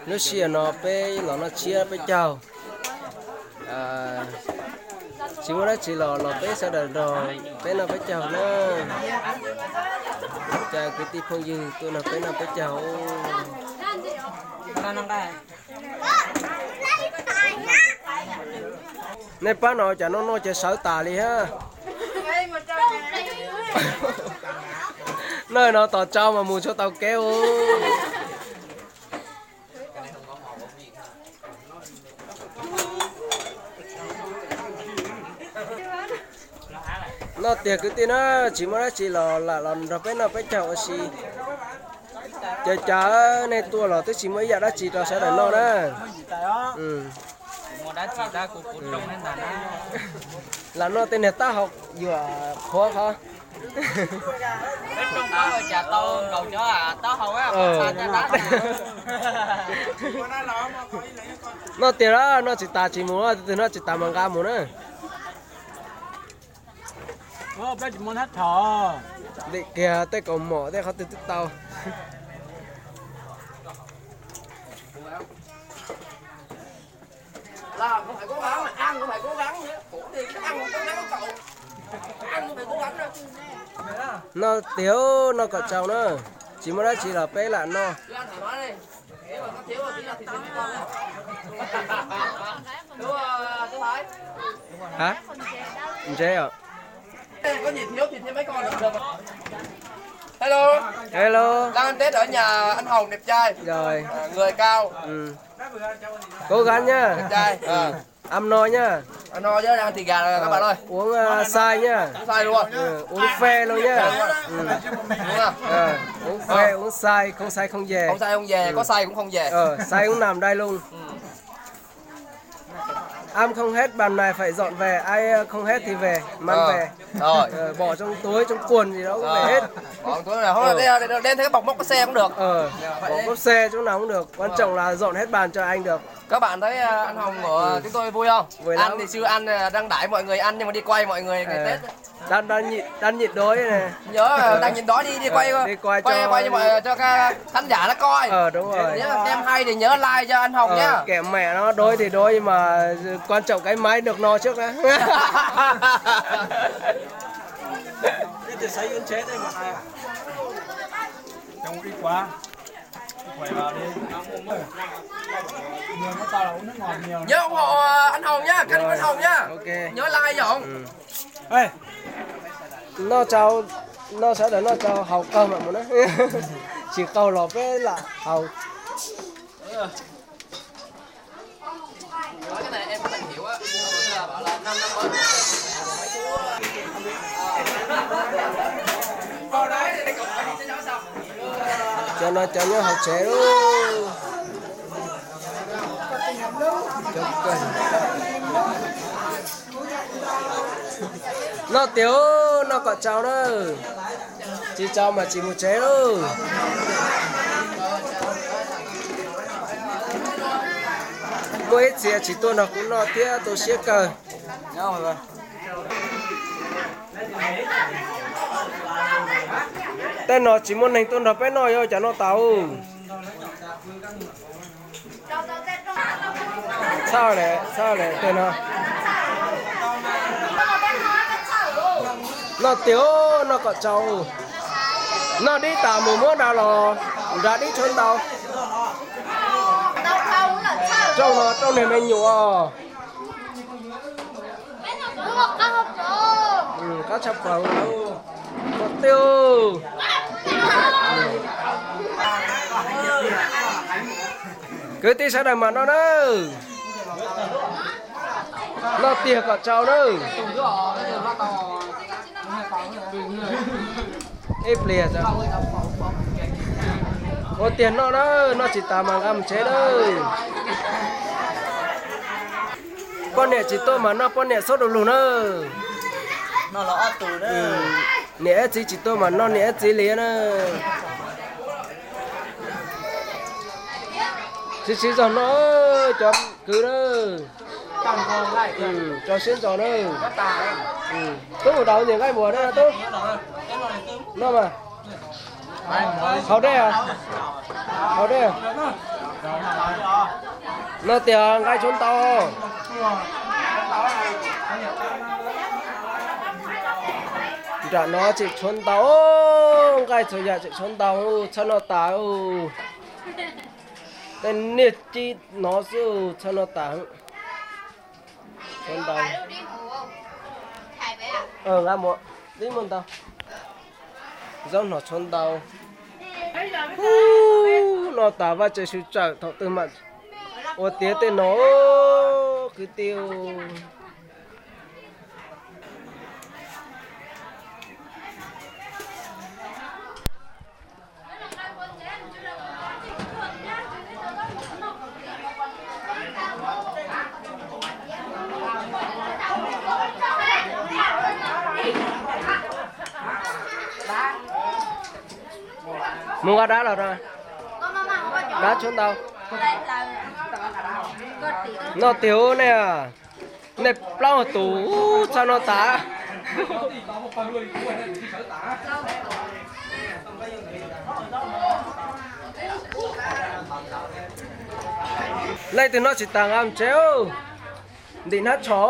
Lub sij hawm no peb los noj tsiab peb caug. Tsis muaj dab tsi los los peb sawv daws nrog peb noj peb caug na. Cas kwv tij phooj ywg tuaj nrog peb noj peb caug. Nej pab no cas noj noj ces sawv tas li hab. Noj no tos tsau mas mus tshuav tau kev u. Noj tiag kwv tij na, tsis muaj dab tsi los lam los nrog peb noj peb caug ua si. Ces cas nej tuaj los twb tsis muaj ib yam dab tsi rau sawv daws noj na. Lam noj tej niag taub hau yuam qhuav qhov. Noj tiag lawm, noj tsis tas tsis mus, tus twg noj tsis tas mas nqa mus na. Ntim kiag tej kaus mom tej qhov twg twb tau. Noj tiag, noj kom tsau na, tsis muaj dab tsi los peb lam noj. Hả? Ntse os. Hello. Hello. Đang ăn Tết ở nhà anh Hồng đẹp trai. Rồi. Ờ, người cao. Ừ. Cố gắng nha. Đẹp trai. Ờ. Ăn no nha. Ăn no chứ đang ăn thịt gà rồi các bạn ơi. Uống, ờ, xay nha. Uống xay luôn. Ừ, uống phê luôn nha. Đúng không? Ờ, uống phê, uống xay, không xay không về. Không xay không về, có xay cũng không về. Ờ, xay cũng nằm đây luôn. Ừ. Ăn không hết bàn này phải dọn về, ai không hết thì về, mang về. Ờ, rồi. Ờ, bỏ trong túi, trong quần gì đó cũng về hết. Ờ, bỏ túi là không, ờ, đeo, đeo, đeo theo cái bọc móc cái xe cũng được. Ờ, bỏ cốp xe chỗ nào cũng được, quan trọng là dọn hết bàn cho anh được. Các bạn thấy, ờ, anh Hồng của, ừ, chúng tôi vui không? Vui lắm. Ăn thì sư ăn, ờ, đang đãi mọi người ăn nhưng mà đi quay mọi người ngày, ờ, Tết. Đang, đang nhịn, đang nhịn đói này. Nhớ, ờ, đang nhịn đói đi, đi, ờ, quay, đi quay quay cho, quay cho mọi, cho các khán giả nó coi. Ờ, đúng rồi. Nếu mà xem hay thì nhớ like cho anh Hồng, ờ, nhá. Kệ mẹ nó, đói thì đói mà quan trọng cái máy được no trước đã. Thế thì sẽ yên chế đây mà này. Trồng ít quá. Phải vào đi. Người nó tao là uống nước ngọt nhiều. Nhớ ủng hộ, ờ, anh Hồng nhá, kênh, ờ, anh Hồng nhá. Ok. Nhớ like giọng. Ừ. Ê, noj tsau, noj sawv daws noj tsau haus kawg mam mus na. Tsis qaug los peb lam haus. Cov no cov nyob hauv tsev lauj. Noj tiag, noj kom tsau na. Tsis tsau mas tsis mus tsev lauj. Muaj ib txhia tsis tuaj nrog kuv noj thiab tu siab kawg. Tej no tsis muaj neeg tuaj nrog peb noj, yuav ua cas noj tau? Txhaj le, txhaj le tej no. Noj tiag, noj kom tsau. Noj dib tas mus muab nra los, nra dib tshuav ntau. Rooj no rooj niag me nyuam. Qab tshaj plaws. Noj tiag. Kwv tij sawv daws mam noj na. Noj tiag kom tsau na. Ib pliag, ua tiag noj na, noj tsis tas mas nqa mus tsev na. Poj niam tsis tuaj mas noj poj niam xub du lug na. Niam txiv tsis tuaj mas noj niam txiv li na. Siv siv zog no, cov kwv na, tso siab ntso na. Tub mus daus niag nqaij muag na tub. No mas. Haus dej, haus dej. No tias nqaij tshuav ntau. Nram no tseem tshuav ntau, nqaij txhua yam tseem tshuav ntau, txhob noj tas. Tej niag ci no xwb txhob noj tas. Tshuav ntau. Nqa mus, dib muaj ntau. Zaub hno tshuav ntau. Noj tas vaj tse sw tsawm thaum twg mam ua tiav tej no kwv tij. Mus nqa dab los, dab tshuav ntau. Noj tiag nej, nej plaub tug txhob noj tas. Leej twg noj tsis tas nqa mus tsev. Ntim hnab tsho,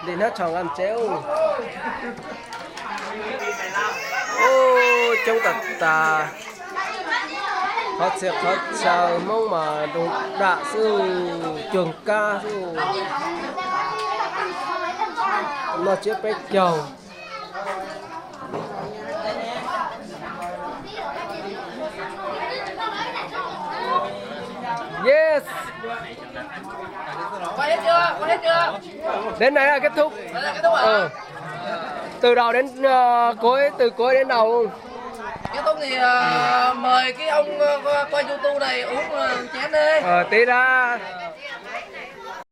ntim hnab tsho nqa mus tsev. Coob tas tas, qhov txhia qhov chaw Hmoob mas nroo dam xwb, cuag kab xwb. Noj tsiab peb caug. Yes. Đến này là kết thúc. Từ đầu đến ờ, cuối, từ cuối đến đầu luôn. Kết thúc thì ờ, mời cái ông ờ, qua, qua YouTube này uống ờ, chén đi. Ờ, tí đã.